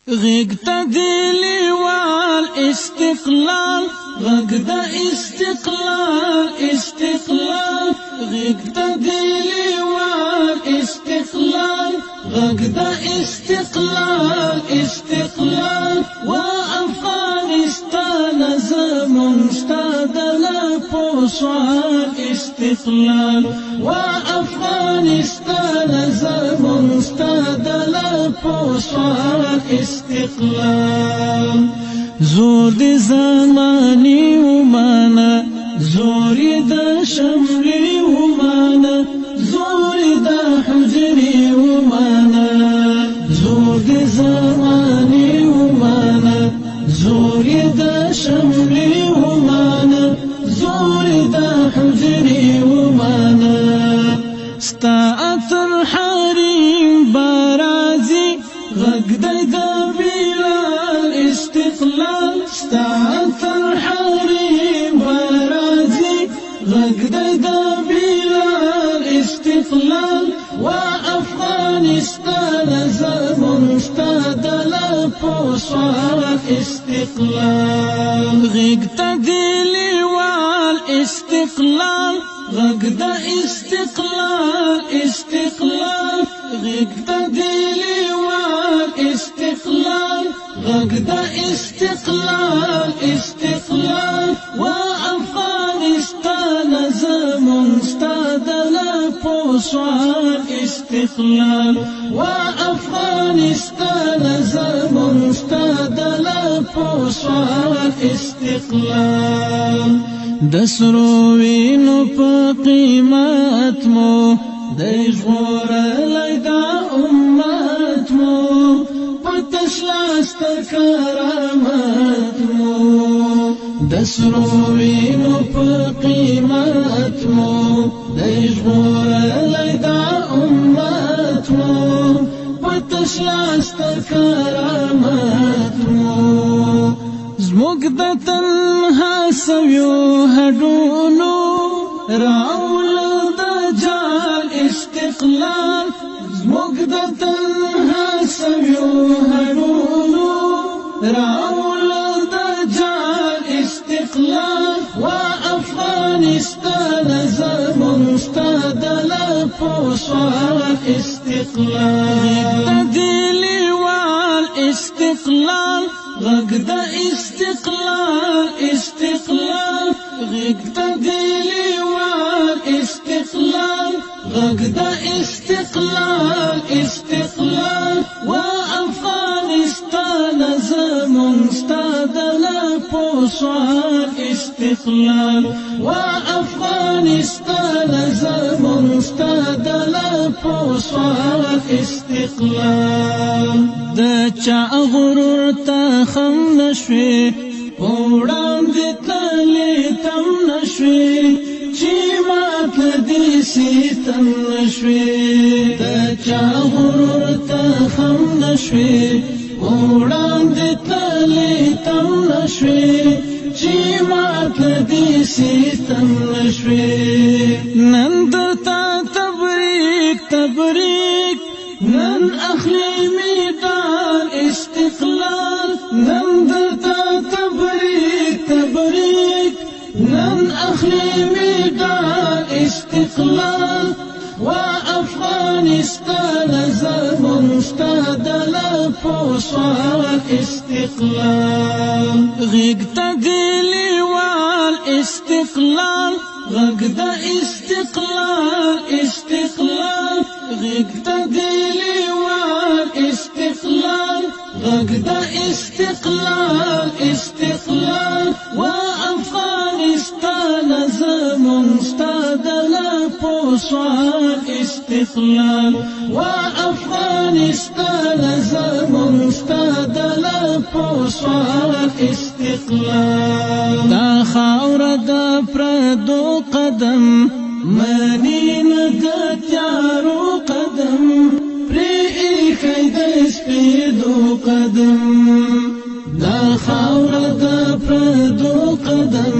غږ ته دی لیوال استقلال، غږ د استقلال استقلال، غږ ته دی لیوال استقلال، غږ د استقلال استقلال. و افغانستان زمونږ ستا د لپو سوال استقلال، و افغانستان زمونږ ستا د لپو سوال استقلال. زور د زمانی ومانه، زور د شملې ومانه، زور د حجرې ومانه، زور د زمانی ومانه، زور د شملې ومانه، زور د حجرې ومانه. ستا اتر حریم برازي، غږ د بلال استقلال، ستا اتر حریم برازي، غږ د بلال استقلال. و افغانستان زمونږ ستا د لپو سوال استقلال. غږ ته دی لیوال استقلال، غږ د استقلال استقلال، غږ ته دی لیوال استقلال، غږ د استقلال استقلال. و افغانستان زمونږ ستا د لپو سوال استقلال، و افغانستان زمونږ ستا د لپو سوال استقلال. د سرو وینو په قیمت مو د ژغورلی دا امت مو، په تش لاس تر کرامت مو، د سرو وینو په قیمت مو د ژغورلی دا امت مو، په تش لاس تر کرامت مو. زموږ د تنها سویو هډونو راول د جال استقلال، زموږ د تنها سویو هډونو راول د جال استقلال. و افغانستان زمونږ ستا د لپو سوال استقلال. غږ د دی لیوال استقلال، غږ د استقلال استقلال، غږ ته دی لیوال استقلال، غږ د استقلال استقلال. و افغانستان زمونږ ستا د لپو سوال استقلال، و افغانستان زمونږ ستا د لپو سوال استقلال. د چا غرور ته خم نشوي، په وړاندې تلې تم نشوي، چې مات دې ستم نشوي. د چا غرور ته خم نشوي، په وړاندې تلې تم نشوي، چې مات دې ستم نشوي. نن درته تبریک تبریک، نن اخلي میدان استقلال، نن درته تبریک تبریک، نن اخلي میدان استقلال. و افغانستان زمونږ ستا د لپو سوال استقلال. غږ ته دی لیوال استقلال، غږ د استقلال استقلال، غږ ته دی لیوال استقلال، غږ د استقلال استقلال. و افغانستان زمونږ ستا د لپو سوال استقلال، و افغانستان زمونږ ستا د لپو سوال استقلال. دا خاوره د پردو قدم منی نه د تیارو قدم، پرې ایښی د سپېدو قدم. دا خاوره د پردو قدم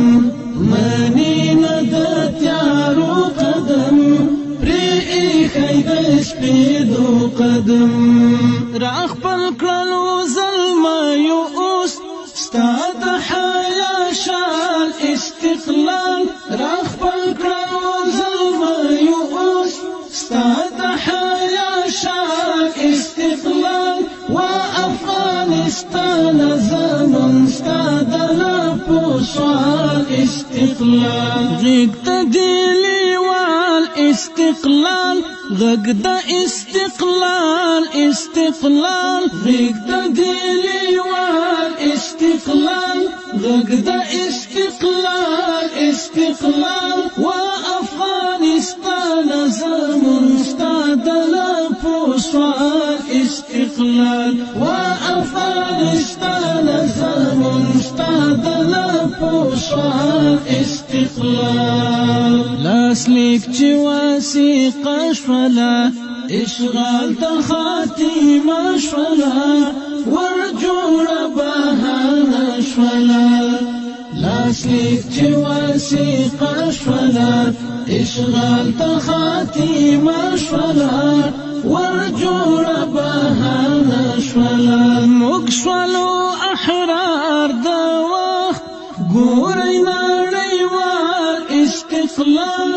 منی نه د تیارو قدم، پرې ایښی د سپېدو قدم. را خپل کړه کړلو زلمیو اوس ستا د حیا شال استقلال. را خپل کړلو زلمیو اوس ستا د حیا شال استقلال. و افغانستان زمونږ ستا د لپو سوال استقلال. غېږ ته دې لیوال استقلال، غږ د استقلال استقلال. غېږ ته دې لیوال استقلال، غږ د استقلال استقلال. و افغانستان زمونږ ستا د لپو سوال استقلال. و افغانستان زمونږ ستا د لپو سوال استقلال. لاسلیک چې وثیقه شوله، اشغال ته خاتمه شوله، ور جوړه بهانه شوله. لاسلیک چې وثیقه شوله، اشغال ته خاتمه شوله، ور جوړه بهانه شوله. موږ شولو احرار د وخت، ګورئ نړیوال استقلال.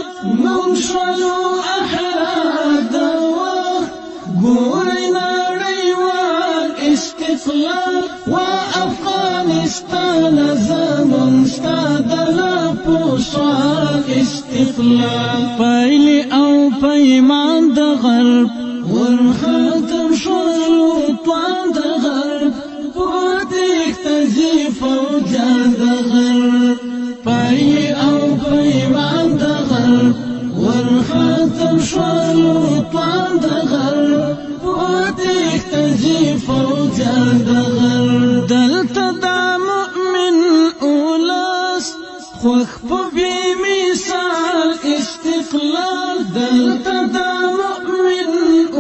موږ شولو احرار د وخت، ګورئ نړیوال استقلال. و افغانستان زمونږ ستا د لپو سوال استقلال. پیل او پیمان د غرب ور ختم شولو توان د غرب، پرتېښته ځي فوجان د غرب. پیل او پیمان د غرب ور ختم شولو توان د غرب، پرتېښته ځي فوجان د غرب. دلته دا مؤمن اولس خوښ په بې مثال استقلال. دلته دا مؤمن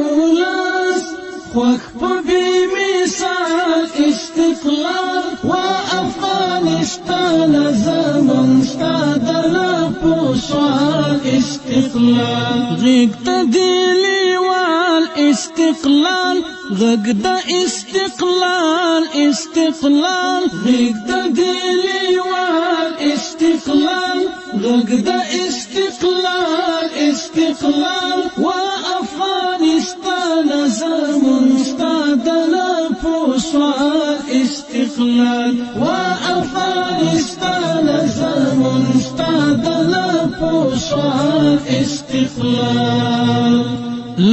اولس خوښ په بې مثال استقلال. و افغانستان زمونږ ستا د لپو سوال استقلال. غېږ ته دې لیوال استقلال، غږ د استقلال استقلال. غېږ ته دې لیوال استقلال، غږ د استقلال استقلال. و افغانستان زمونږ ستا د لپو سوال استقلال. و افغانستان زمونږ ستا د لپو سوال استقلال.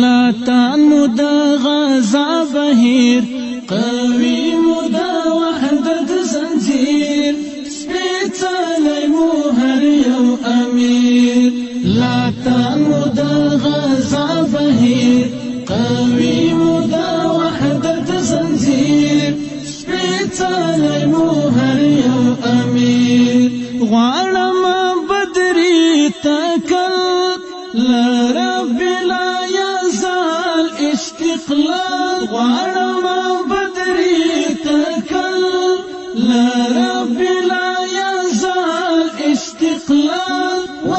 لا تان مو د غزا بهیر، قوي مو د وحدت زنجیر، سپېڅلی مو هر یو امیر. لا تان مو د غزا بهیر، قوي مو د وحدت زنجیر، سپېڅلی مو هر یو امیر. غواړم بدري تکل لرب لا یزال استقلال. غواړم بدري تکل لرب لا یزال استقلال. و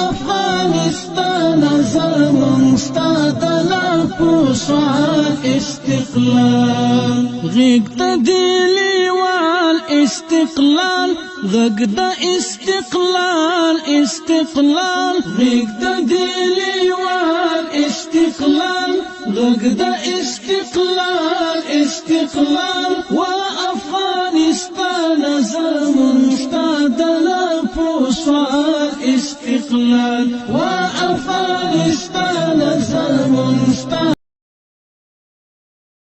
افغانستان زمونږ ستا د لپو سوال استقلال. غېږ ته دې لیوال استقلال، غږ د استقلال استقلال. غېږ ته دې لیوال استقلال، غږ د استقلال استقلال. و افغانستان زمونږ ستا د لپو سوال استقلال. و افغانستان